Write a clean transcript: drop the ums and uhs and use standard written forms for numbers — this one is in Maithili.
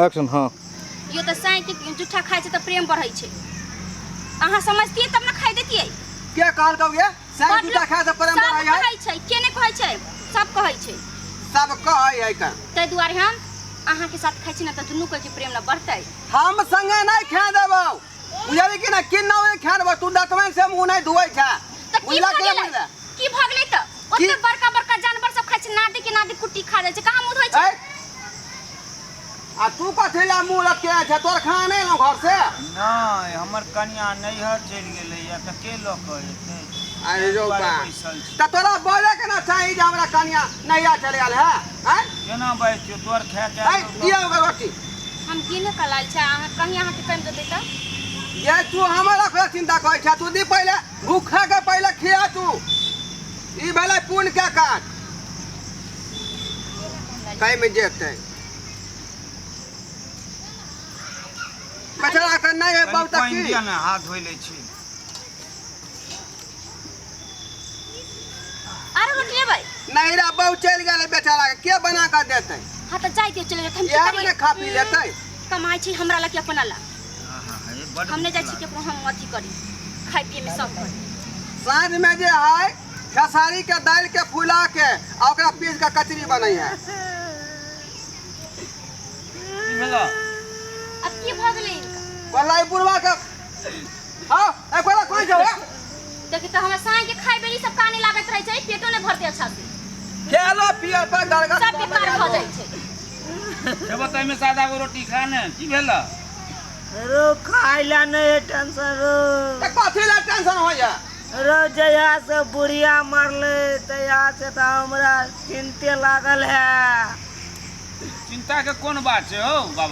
एक्शन। हाँ, यो तऽ साँइ के जूठा खाइ छै तऽ प्रेम बढ़ै छै। अहाँ समझतियै तब ने खाइ देतियै। के कहलकौ ये साँइ बड जूठा लोक- खाय से प्रेम सब बढ़ै है? कहै छै। के नहि कहै छै? सब कहै छै। सब कहै है का? ताहि दुआरे हम अहाँके साथ खाइ छी ने तऽ दुनू कोइके प्रेम ने बढ़तै। हम संगे नहि खा देबौ, बुझली कि नहि? किन्नौ नहि खा देबौ। तू दतमनि से मुँह नहि धोइ छै। तऽ की बुझला भऽ कि नहि? गेलै? बुझला की भऽ गेलै तऽ? की? ओते बड़का बड़का जानवर सब खाइ छै, नादी के नादी कुट्टी खा जाइ छै, कहाँ मुँह धोइ छै? ऐ, आ तू कथी लए मुँह लटकेने छै? तोर खाना नहि एलौ घर से? नहि, हमर कनिया नैहर चलि गेलैया तऽ के लऽ कऽ एतै? अरे रौ दुआरे बा। बैसल छी। तऽ तोरा बोले के ना चाही जे हमरा कनिया नैया चलि गेल है। आँय? केना बाजि तोर खाय के ऐ, दिअ ओकर रोटी। हम गिने कऽ लायल छै, अहाँ कहीं अहाँके कमि देतै तऽ। ये, तू हमरा खोला चिंता करै छै? तू दी पहिले भूखा के, पहिले खिया तू। ई भेलै पुण्य के काज। कहीं में जेतै बेचारा के नहि है कनि बहुत पानि की दिअ ने, हाथ धोइ लै छी। आरो रोटी लेबै? नैहरा बहु चलि गेलै, बेचारा के के बना कऽ देतै? हाँ तऽ जाइ दियौ, चलि गेलै तऽ हम की इएह मे करियै? ने खा पी लेतै। कमाइ छी हमरा ला कि अपना ला? आहा, हे, बड्ड हम नहि जाइ भूख छी केकरो हम अथी करी, खाइ पियैमे सब करी। साँझ में जे है खेसारी के दालि के फुला के आ ओकरा पीस के कचरी बनै है। लागल। की भेलौ? अब की भऽ गेलै इनका? बोला ई बुढ़वा के। हाँ, ए बोला, कौन जाओ? देखी तऽ हमरा साँझ के खाइ बेरी सब काने लागैत रहै छै, पेटो नहि भरतै अच्छा से। खेलो पियो पर गड़गड़ सब बेकार भऽ जाइ छै। खेबो तऽ एहिमे सादा गो रोटी खा ने। की भेलौ? रो, खाय ला नहीं है टेंशन रो। तऽ कथी लए टेंशन होइया? रो, जहिया से बुढ़िया मरले तहिया से तऽ हमरा चिंते लागल है। चिंता के कोन बात छै हौ बाबा?